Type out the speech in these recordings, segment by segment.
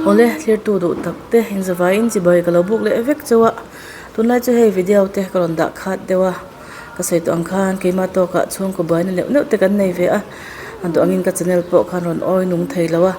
Awle thlirtu duh tak te inzavaiin chibai ka lo buk leh vek chauh a tunlai chu hei video te ka rawn dah khat deuh a ka sawi tawh ang khan keimah tawkah chhungkaw buaina neuh neuh te kan nei ve a a duh angin ka channel pawh khan rawn awi nung thei lo a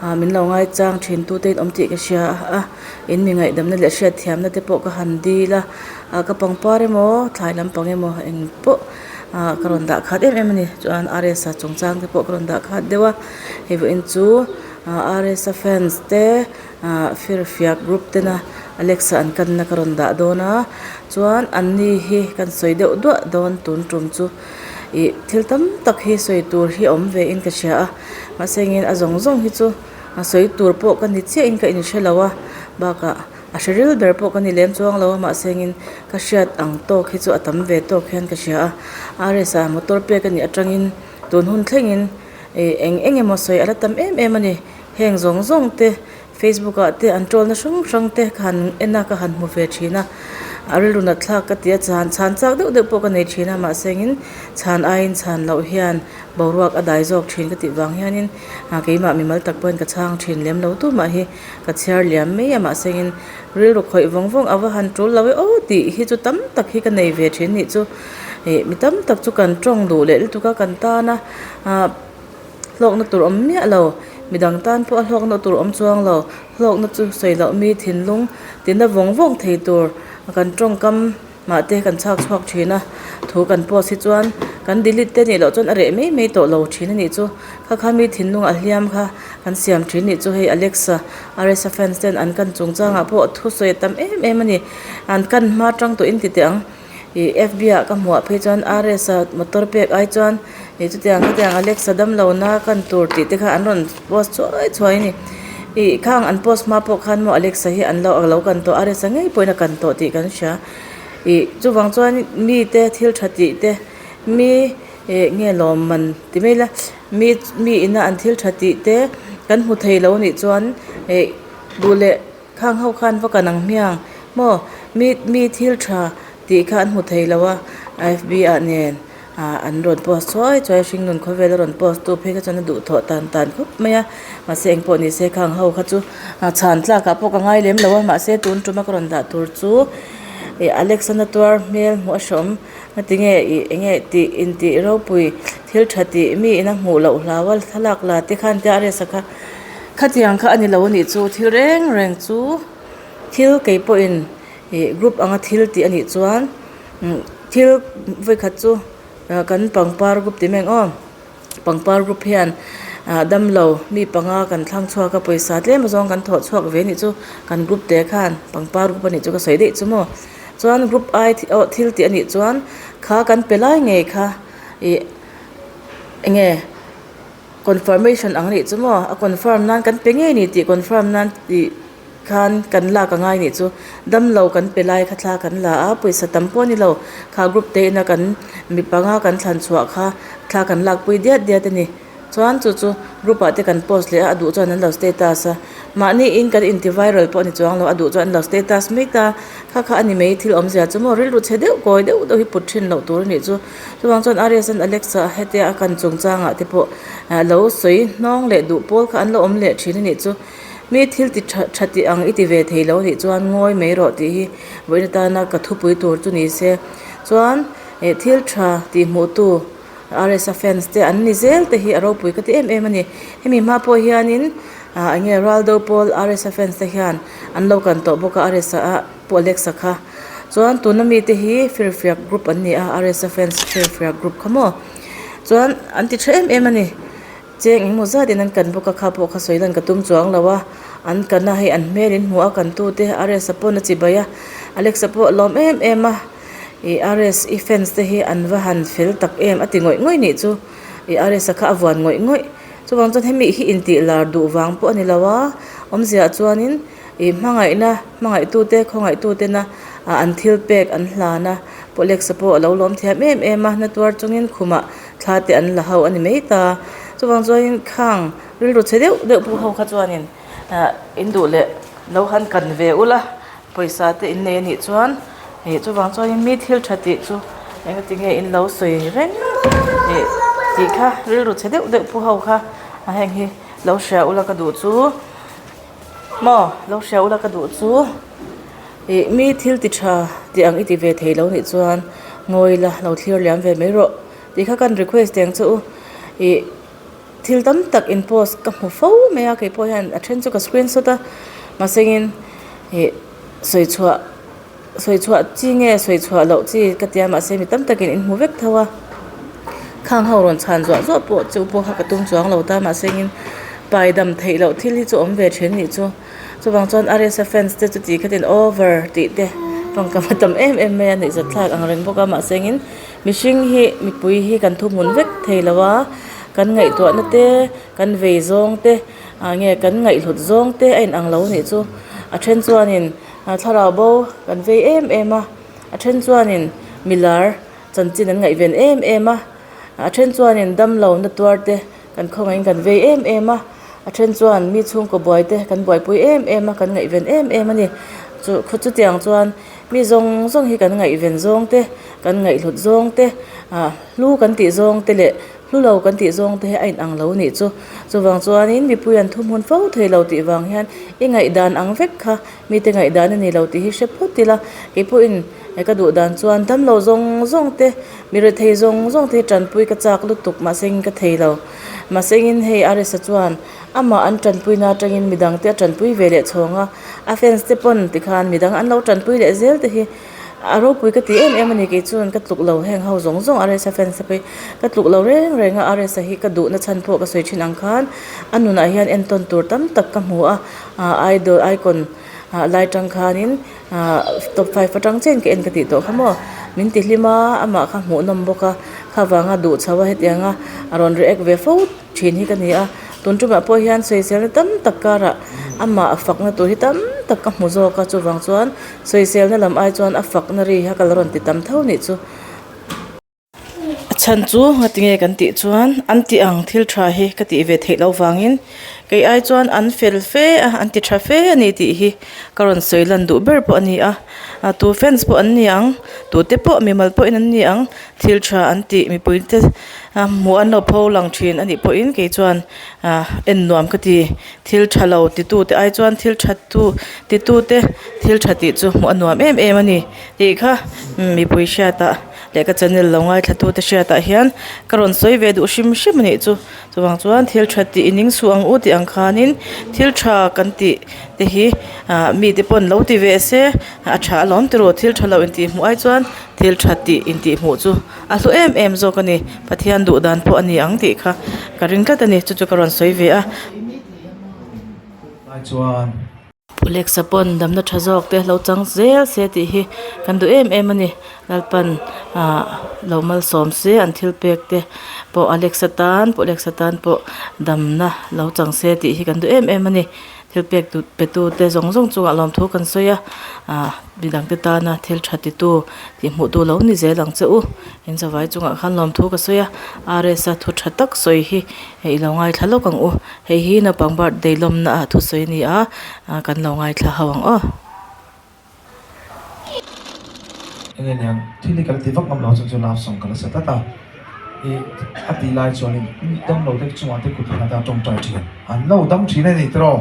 ah min lo ngaichang thin tu te in awm tih ka hria a in mi ngaihdamna leh hriatthiamna te pawh ka han dil a ah ka pangpar emaw thlai lampang emaw eng pawh ah ka rawn dah khat em em a ni chuan R_S a chungchang te pawh ka rawn dah khat deuh a hei vawiin chu. Rsa fans te ah firfiak group tena Alexa an kanna ka rawn dah dawn a chuan an ni hi kan sawi deuh duah dawn tun tum chu ih thil tam tak hi sawi tur hi awm ve in ka hria a mahse engin a zawng zawng hi chu a sawi tur pawh ka ni chiah in ka inhre lo a bakah a hre ril ber pawh ka ni lem chuang lo a mahse engin ka hriat ang tawk hi chu a tam ve tawk hian ka hria a Rsa motor pek anih atangin tun hun thlengin. Ih eng eng emaw sawi a la tam em em a ni heng zawng zawng te facebook ah te an troll na hrang hrang te ka han en a ka han hmu ve thin a a rilru nat thlak ka ti a chhan chhan chak deuh deuh pawh ka nei thin a mahse engin chhan aiin chhan loh hian boruak a dai zawk thin ka tih vang hianin ah keimah mimal tak pawhin ka chhang thin lem lo tumah hi ka chhiar liam mai a mahse engin rilru khawih vawng vawng a va han tul lo e aw tih hi chu tam tak hi ka nei ve thin nih chu ih mi tam tak chu kan tawng duh leh lutuk a kan tan a. Ahh hlawkna tur awm miah lo midang tan pawh a hlawkna tur awm chuang lo hlawkna chu sawi loh mi thinlung tina vawng vawng thei tur kan tawngkam mah te kan chhak chhuak thin a thu kan post hi chuan kan delete te nih loh chuan a reh mai mai tawh lo thin a nih chu kha kha mi thinlung a hliam kha kan siam thin nih chu hei Alexa Rsa fans ten an kan chungchangah pawh thu sawi a tam em em a ni an kan hma tang tawh in ti teh ang. Ih fb ah ka hmuh ah phei chuan rs a motor pek ai chuan ih chutiang khatiang alexa damlo na kan tur tih te kha an rawn post chuai chuai a ni ih khang an post hma pawh khan maw alexa hi an lo alo kan tawh rs a ngei pawhin a kan tawh tih kan hria ih chuvang chuan mi te thil tha tih te mi ih nge lawm man ti mai ila mi mi ina an thil tha tih te kan hmu thei lo anih chuan ih duh leh. Khang ho khan va kan ang hmiang maw mi mi thil tha tih kha an hmu thei lo a fb ah nen ah an rawn post chuai chuai a hringnun khawvel a rawn post tu phei kha chuan a duhthawh tan tan khawp mai a mahse engpawh ni se khang ho kha chu chhan tlak ah pawh ka ngai lem lo a mahse tun tuma ka rawn dah tur chu ih Alex-a tuar hmel hmuh a hreawm ngatinge ih enge tih intih ropui thil tha tih mi ina hmuh loh hlau a thlalak la te khan tia a resa kha. Khatiang kha a ni lo a nih chu thil reng reng chu thil kei pawhin ih group anga thil tih a nih chuan thil vawikhat chu kan pangpar group tih mai ang aw pangpar group hian ah damlo mi panga kan thlang chhuak a pawisa tlem azawng kan thawh chhuak ve a nih chu kan group te khan pangpar group a nih chu ka sawi daih chu maw chuan group ai aw thil tih a nih chuan kha kan pe lai ngei kha ih eng nge. Confirmation ang nih chu maw a confirm nan kan pe ngei ni tih confirm nan tih khan kan lak a ngai nih chu damlo kan pe lai kha thla kan la a pawisa tam pawh a ni lo kha group te ina kan mi panga kan thlan chhuah kha thla kan lak pui diat diat a ni chuan chu chu group ah te kan post leh a a duh chuan an lo status a mahni in kan inti viral pawh a ni chuang lo a duh chuan an lo status mai ta kha kha a ni mai thil awmzia chu maw rilru chhe deuh kawi deuh deuh hi put thin loh tur a nih chu. Chuvang chuan Arias an Alexa hetia a kan chungchangah te pawh lo sawi hnawng leh duh pawl kha an lo awm leh thin a nih chu. Mi thil ti tha tha tih ang i ti ve thei lo nih chuan ngawi mai rawh tih hi vawiin atana ka thupui tur chu ni se. Chuan eh thil tha tih hmuh tu Arias-a fans te an ni zel te hi a ropui ka ti em em a ni. Hemi hma pawh hianin ah eng nge Raldo pawl Arias-a fans te hian an lo kan tawh bawk a Arias-a a Pu Alexa kha chuan tuna mite hi firfiak group an ni a rsa fans firfiak group kha maw chuan an ti tha em em a ni cheng engemaw zat in an kan bawk a kha pawh kha sawi lan ka tum chuang lo a an kan a hei an hmel in hmuh a kan tu te rsa pawn a chibai a Alexa pawh a lawm em em a ih rsa fans te hi an va han fel tak em a ti ngawih ngawih nih chu ih rsa kha a vuan ngawih ngawih chuvang chuan hemi hi intih lar duh vang pawh a ni lo a awmzia ah chuanin. Ih hmangaihna, hmangaihtute, khawngaihtutena an thil pek an hlan a, Pu Alexa pawh a lo lawm thiam em em a, na tuar chungin khumah thla te an la ho a ni mai ta. Chuvang chuanin khang rilru chhe deuh deuh pu ho kha chuanin in duh leh lo han kan ve ula, pawisa te in nei a nih chuan ih chuvang chuanin mi thil tha tih chu engati nge in lo sawi reng ih tih kha rilru chhe deuh deuh pu ho kha heng hi lo hria ula ka duh chu. Maw lo hria ula ka duh chu ih mi thil ti tha tih ang i ti ve thei lo nih chuan ngawi la lo thlir liam ve mai rawh tih kha kan request teng chu u ih thil tam tak in post ka hmu fo mai a keipawh hian a then chu ka screenshot a mahsengin ih sawi chhuah. Sawi chhuah chi nge sawi chhuah loh chi ka tia mahse mi tam takin in hmu vek tho a, khang ho rawn chhan zuah zuah pawh chu pawh kha ka tum chuang lo ta mahse engin pai dam theih loh thil hi chu awm ve thin nih chu chuvang chuan RSA fans te chuti khatin over tih te tawngkam a tam em em mai a nuihzat thlak ang reng bawk a mahse engin mihring hi mipui hi kan thuhmun vek thei lo a kan ngaihtuahna te kan vei zawng te ah nge kan ngaihhlut zawng te a inang lo nih chu a then chuanin. Thlarau bo kan vei em em a, a then chuanin milar chanchin an ngaihven em em a, a then chuanin damlo na tuar te kan khawngaihin kan vei em em a, a then chuan mi chhungkaw buai te kan buaipui em em a kan ngaihven em em a ni. Chu chutiang chuan mi zawng zawng hi kan ngaihven zawng te kan ngaihhlut zawng te ah hlu kan tih zawng te leh Hlu lo kan tih zawng te hi a inang lo nih chu. Chuvang chuanin mipui an thuhmun fo thei lo tih vang hian i ngaihdan ang vek kha mite ngaihdan a ni lo tih hi hre phawt ila. Kei pawhin ka duh dan chuan dam lo zawng zawng te, mi rethei zawng zawng te hi tanpui ka chak lutuk mahse engin ka thei lo. Mahse engin hei Aresa chuan amah an tanpuina atangin midang te a tanpui ve leh chhawng a, a fans te pawn tikhan midang an lo tanpui leh zel te hi A ropui ka ti em em a ni kei chuan ka tluk lo heng ho zawng zawng RSA fans te pawh hi ka tluk lo reng reng a RSA hi ka duhna chhan pawh ka sawi thin ang khan a nunah hian entawn tur tam tak ka hmu a ah idol icon ah lai tang khanin ah top five atang chiahin ka en ka tih tawh kha maw min ti hlim a amah kha hmuh nawm bawk a kha vanga duh chho a hetianga a rawn react ve fo thin hi ka ni a tun tumah pawh hian sawiselna tam tak karah amah a fakna tur hi tam tak ka hmu zawk a chuvang chuan Sawiselna lam ai chuan a fakna ri kha ka la rawn ti tam tho nih chu. A chhan chu ngatinge kan tih chuan an tih ang thil tha hi ka tih ve theih loh vangin kei ai chuan an fel fe a, an ti tha fe a ni tih hi ka rawn sawi lan duh ber pawh a ni a. Tu fans pawh an ni ang, tute pawh mimal pawhin an ni ang, thil tha an tih mipui te hmuh an lo pho lang thin a nih pawhin kei chuan en nuam ka ti. Thil tha lo titute ai chuan thil that tu titute thil tha tih chu hmuh a nuam em em a ni tih kha mipui hriatah leh ka channel lo ngaithla tute hriatah hian ka rawn sawi ve duh hrim hrim a nih chu. Chuvang chuan thil tha tih i ning suh ang u tih ang khanin thil tha kan tih te hi ah mite pawn lo ti ve se a tha alawm ti rawh thil tha lo intih hmuh ai chuan thil tha tih intih hmuh chu A hlu em em zawk a ni. Pathian duh dan pawh a ni ang tih kha ka ring tlat a ni. Chu chu ka rawn sawi ve a. Pu Lexa pawn damna tha zawk te lo chang zel se tih hi kan duh em em a ni. Lalpan ah lo malsawm se an thil pek te pawh Alexa tan Pu Lexa tan pawh damna lo chang se tih hi kan duh em em a ni. Thil pek duh pe tu te zawng zawng chungah lawmthu kan sawi a ah midangte tana thil tha titu tih hmuh tu lo ni zel ang che u in zavai chungah khan lawmthu ka sawi a R S a thu tha tak sawi hi i lo ngaithla lawk ang u hei hi naupang birthday lawmna ah thusawi a ni a ah kan lo ngaithla ho ang aw. Enge niang thil hi ka la ti vak ngam lo chuan chu love song ka la sa tlat a ih a tih lai chuanin damlo te chungah te kut pakhat a tawngtai thin an lo dam thin a ni tiraw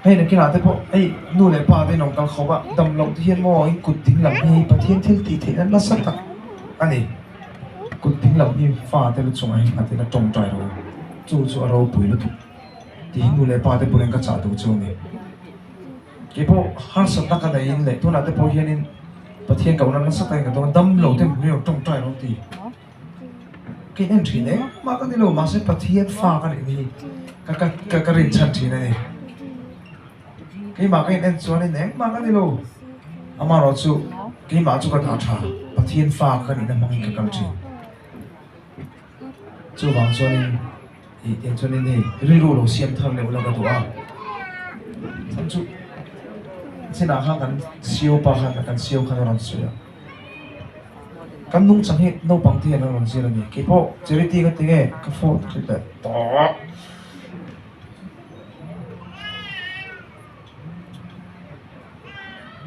hei nakinah te pawh hei nu leh pa te in awm kal khawp a damloh te hian maw in kut ding lam hi Pathian thil tih theihna nasa tak a ni kut ding lam hi fa te lu chungah hian nghatin a tawngtai rawh u chu chu a ropui lutuk tih hi nu leh pa te bulah ka chah duh chu a ni. Kei pawh harsatna ka neiin leh tunah te pawh hianin Pathian kohna nasa takin ka dawn a, dam lo te hmuh hi tawngtai rawh ti. Ka in en thin engmah ka ni lo mahse Pathian fa ka nih hi ka ka ka rinchhan thin a ni. Keimah ka in en chuanin engmah ka ni lo amaherawh chu keimah chu ka dah tha Pathian fa ka nihna hmangin ka kal thin. Chuvang chuanin ih tiang chuanin hei rilru lo siam thar leuh la ka duh a, chhan chu chinah khan kan sio pa khan kan sio khan a rawn sawi a, kan nungchang hi naupang te hian an rawn zir a ni, keipawh charity ka ti nge ka phone ka hrilh leh tawh.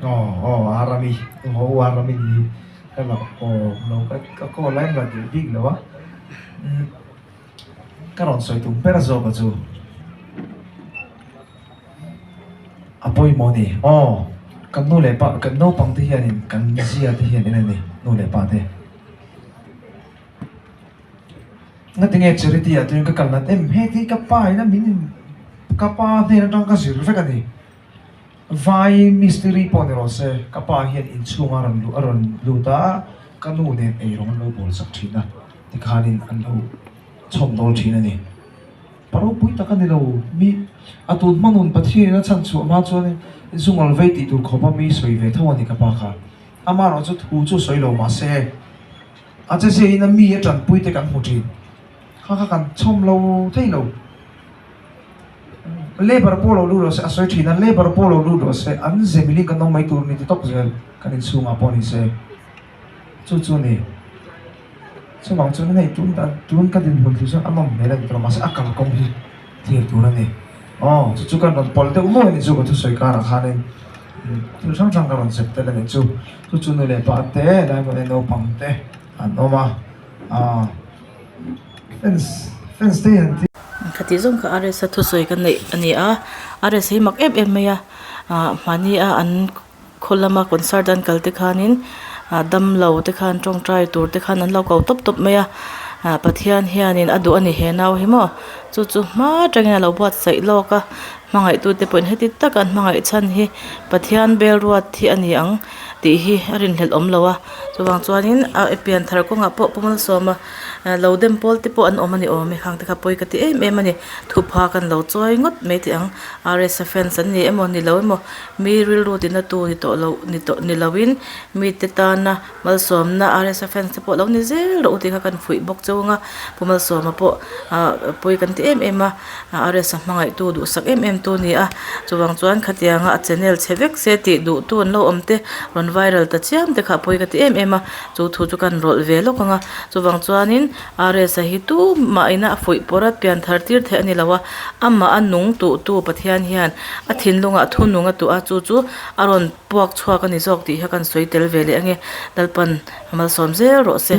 Aw aw Arami aw u Arami ni ka lo aw lo ka ka call a engah duh bik lo a umm ka rawn sawi tum ber zawk a chu. A pawimawh a ni. Aw, kan nu leh pa, kan naupang te hianin kan zia te hian en a ni, nu leh pa te. Ngatinge charity ah tuin ka kal nat em? Heti ka pa in a min in ka pa hnen atang ka zir vek a ni. Vai mistiri pawh ni rawh se, ka pa hian inchhunga rawn luh a rawn lut a, ka nu nen eirawng an lo bawl sak thin a, tikhanin an lo chhawm dawl thin a ni. Pa ropui tak a ni lo, mi a tun hma nun Pathian in a chhan chhuah hma chuan zungal vei tih tur khawpa mi sawi ve tho a ni ka pa kha. Amaherawh chu thu chu sawi lo mah se, a che ziahin a mi a tanpui te kan hmu thin. Kha kha kan chhawm lo thei lo. Labour pawh lo lut rawh se, a sawi thin a, labour pawh lo lut rawh se, an ze miling kan awm mai tur ni ti tawp zel kan inchhungah pawh ni se. Chu chu a ni. Chuvang chuan hei tun dan tun ka dinhmun thu chuan a nawm hmel a ni tawh mahse a kalkawng hi thlir tur a ni. Aw chu chu kan rawn pawlh deuh nuai a ni chu ka thusawi karah khanin thil hrang hrang ka rawn zep tel a ni chu. Chu chu nu leh pa te lai hmunah naupang te an awm a aw fans fans te hian an Khatih zawng kha RS a thusawi ka neih a ni a, RS hi mak em em mai a ah mahni a an. Khaw lama concert an kal te khanin ah damlo te khan tawngtai tur te khan an lo ko tawp tawp mai a ah Pathian hianin a duh a ni he nau hi maw chu chu hma atangin a lo buatsaih lawk a hmangaihtu te pawhin heti taka an hmangaih chhan hi Pathian bel ruat hi a ni ang tih hi a rinhlelh awm lo a chuvang chuanin a pian thar kawngah pawh Pu Malsawma lo dem pawl te pawh an awm a ni awm e khang te kha pawi ka ti em em a ni thupha kan lo chawi ngawt mai teh ang R S a fans an ni emaw ni lo emaw. Mi rilru tina tu ni tawh loh ni tawh ni loin mite tana malsawmna R S a fans te pawh lo ni zel rawh u tih kha kan fuih bawk cheu ang a pu malsawma pawh ah pawi kan ti em em a R S a hmangaihtu duhsak em em tu a ni a chuvang chuan khatianga a channel chhe vek se tih duh tu an lo awm te rawn viral ta chiam te kha pawi ka ti em em a chu thu chu kan rawlh ve lawk ang a chuvang chuanin R S a hi tumah ina a fuih pawrh a pian thar tir theih a ni lo a amah a nung tuh tu Pathian hian a thinlungah thunung a tuah a chu chu a rawn puak chhuak a ni zawk tih hi a kan sawi tel ve leh ange Lalpan a malsawm zel rawh se.